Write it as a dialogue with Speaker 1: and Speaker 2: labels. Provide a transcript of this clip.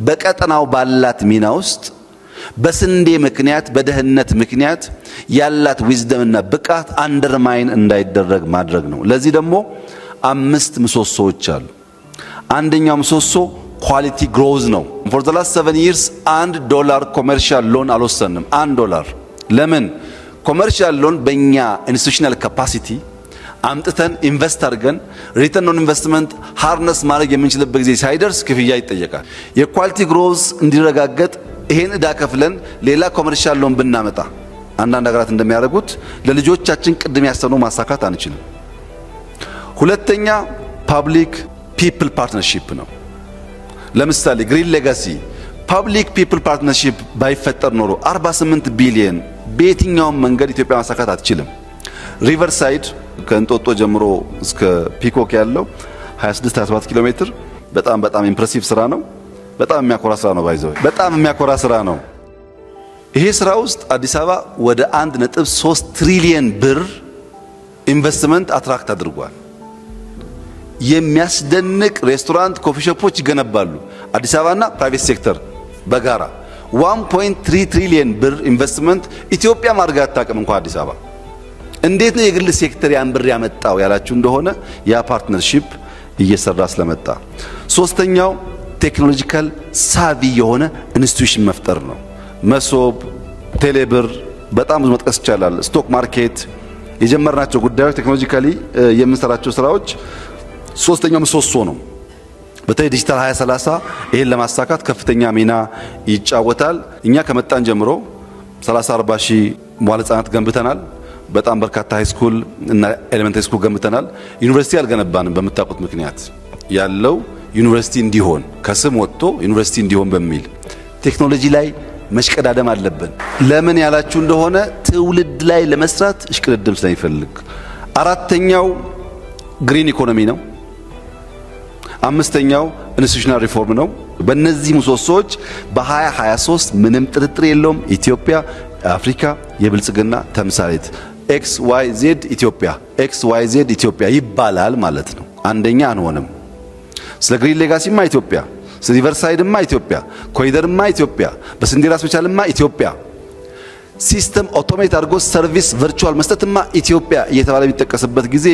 Speaker 1: በቀጠናው ባላት ሚና ውስጥ በስንዴ ምክንያት፣ በደህንነት ምክንያት ያላት wisdom ና ብቃት undermine እንዳይደረግ ማድረግ ነው። ለዚህ ደግሞ አምስት ምሰሶዎች አሉ። አንደኛው ምሰሶ quality growth ነው። For the last 7 years $1 commercial loan አልወሰንም። $1 ለምን? Commercial loan በእኛ institutional capacity አምጥተን invest አድርገን return on investment harness ማድረግ የምንችልበት ጊዜ ሳይደርስ ክፍያ ይጠየቃል። የ quality growth እንዲረጋገጥ ይሄን ዕዳ ከፍለን ሌላ commercial loan ብናመጣ አንዳንድ ሀገራት እንደሚያደርጉት ለልጆቻችን ቅድም ያሰብነው ማሳካት አንችልም። ሁለተኛ public people partnership ነው። ለምሳሌ Green Legacy public people partnership ባይፈጠር ኖሮ 48 ቢሊየን በየትኛውም መንገድ ኢትዮጵያ ማሳካት አትችልም። Riverside ከእንጦጦ ጀምሮ እስከ ፒኮክ ያለው 26 27 ኪሎ ሜትር በጣም በጣም impressive ስራ ነው። በጣም የሚያኮራ ስራ ነው። By the way፣ በጣም የሚያኮራ ስራ ነው። ይሄ ስራ ውስጥ አዲስ አበባ ወደ 1.3 ትሪሊየን ብር ኢንቨስትመንት attract አድርጓል። የሚያስደንቅ ሬስቶራንት፣ coffee shop ኦች ይገነባሉ። አዲስ አበባና private sector በጋራ 1.3 ትሪሊየን ብር ኢንቨስትመንት ኢትዮጵያ ማድረግ አታውቅም እንኳን አዲስ አበባ። እንዴት ነው የግል ሴክተር ያን ብር ያመጣው ያላችሁ እንደሆነ ያ partnership እየሰራ ስለመጣ። ሶስተኛው technological savvy የሆነ institution መፍጠር ነው። መሶብ፣ ቴሌብር በጣም ብዙ መጥቀስ ይቻላል። Stock market የጀመርናቸው ጉዳዮች፣ technologically የምንሰራቸው ስራዎች ሶስተኛው ምሰሶ ነው። በተለይ ዲጂታል 2030 ይሄን ለማሳካት ከፍተኛ ሚና ይጫወታል። እኛ ከመጣን ጀምሮ 30 40 ሺህ መዋለ ህጻናት ገንብተናል። በጣም በርካታ high school እና elementary school ገንብተናል። ዩኒቨርሲቲ አልገነባንም። በምታውቁት ምክንያት ያለው ዩኒቨርሲቲ እንዲሆን፣ ከስም ወጥቶ ዩኒቨርሲቲ እንዲሆን በሚል ቴክኖሎጂ ላይ መሽቀዳደም አለብን። ለምን ያላችሁ እንደሆነ ትውልድ ላይ ለመስራት እሽቅድድም ስለሚፈልግ። አራተኛው green economy ነው። አምስተኛው institutional reform ነው። በእነዚህ ምሰሶዎች በ2023 ምንም ጥርጥር የለውም ኢትዮጵያ አፍሪካ የብልጽግና ተምሳሌት XYZ ኢትዮጵያ፣ XYZ ኢትዮጵያ ይባላል ማለት ነው። አንደኛ አንሆንም። ስለ Green Legacy ማ ኢትዮጵያ፣ ስለ Riverside ማ ኢትዮጵያ፣ ኮሪደርማ ኢትዮጵያ፣ በስንዴ ራስ መቻልማ ኢትዮጵያ፣ system automate አድርጎ service virtual መስጠትማ ኢትዮጵያ እየተባለ የሚጠቀስበት ጊዜ